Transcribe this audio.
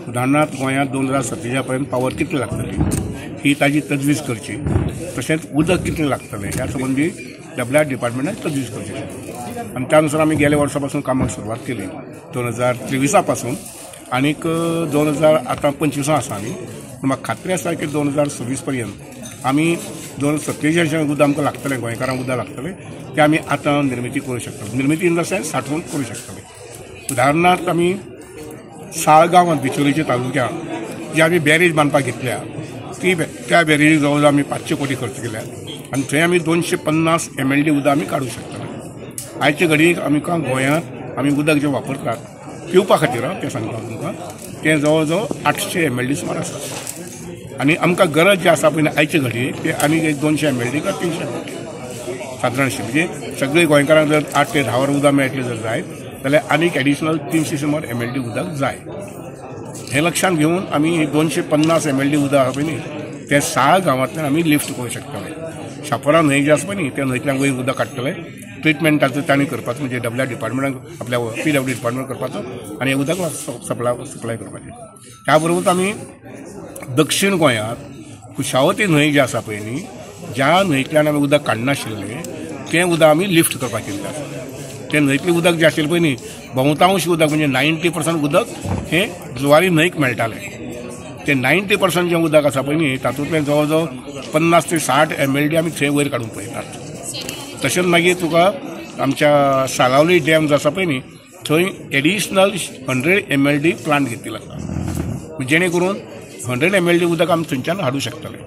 उदाहरणार्थ गोंयांत 2027 पर्यंत पावर कितली लागतली ही ताजी तजवीज करची, तशेंच उदक कितलें लागतलें ह्या संबंदी डब्ल्यू आर डिपार्टमेंटान तजवीज करची आनी त्या अनुसार आमी गेल्या वर्सा पासून कामाक सुरवात केली 2023 पासून आनीक 2025 आसा आमी. म्हाका खात्री आसा की 2026 पर्यंत आमी 2027 उदक आमकां लागतलें, गोंयकारांक उदक लागतलें तें आमी आतां निर्मिती करूं शकतले. निर्मिती इन the sense सांठोवन करूं शकतले. उदाहरणार्थ आमी साळगांवांत बिचोलीच्या तालुक्यांत जी आमी बॅरेज बांदपाक घेतल्या ती त्या बॅरेजी जवळ जवळ आमी 500 कोटी खर्च केल्या आनी थंय आमी 250 MLD उदक आमी काडूंक शकतले. आयचे घडयेक आमकां गोंयांत आमी उदक जें वापरतात पिवपा खातीर तें सांगता तुमकां तें जवळ जवळ 800 MLD सुमार आसा आनी आमकां गरज जी आसा पळय आयचे घडयेक ते आनीक एक 200 MLD काय 300 MLD सादारणशें, म्हणजे सगळे गोंयकारांक जर 8 ते 10 वरां उदक मेळटलें जर जायत जाल्यार आनीक एडिशनल 300 सुमार MLD उदक जाय. हें लक्षांत घेवन आमी 250 MLD उदक आसा पळय न्ही तें साळ गांवांतल्यान आमी लिफ्ट करूं शकतले. शापोरा न्हंय जी आसा पळय न्ही त्या न्हंयतल्यान वयर उदक काडटले, ट्रिटमेंटाचो तांणी करपाचो म्हणजे डब्ल्यू आर डिपार्टमेंटाक आपल्या PW department करपाचो आनी हें उदक सप्लाय करपाचें. त्या बरोबर आमी दक्षीण गोंयांत कुशावती न्हंय जी आसा पळय न्ही ज्या न्हंयतल्यान आमी उदक काडनाशिल्लें तें उदक आमी लिफ्ट करपाचें आसा. तें न्हंयतलें उदक जें आशिल्लें पळय न्ही बहुतांश उदक म्हणजे 90% उदक हें जुवारी न्हंयक मेळटालें. तें 90% जें उदक आसा पळय न्ही तातूंतलें जवळ जवळ 50 ते 60 MLD आमी थंय वयर काडूंक पळयतात. तशेंच मागीर तुका आमच्या सालावली डॅम जो आसा पळय न्ही थंय एडिशनल 100 MLD plant घेतिल्लो आसा, जेणे करून 100 MLD उदक आमी थंयच्यान हाडूंक शकतले.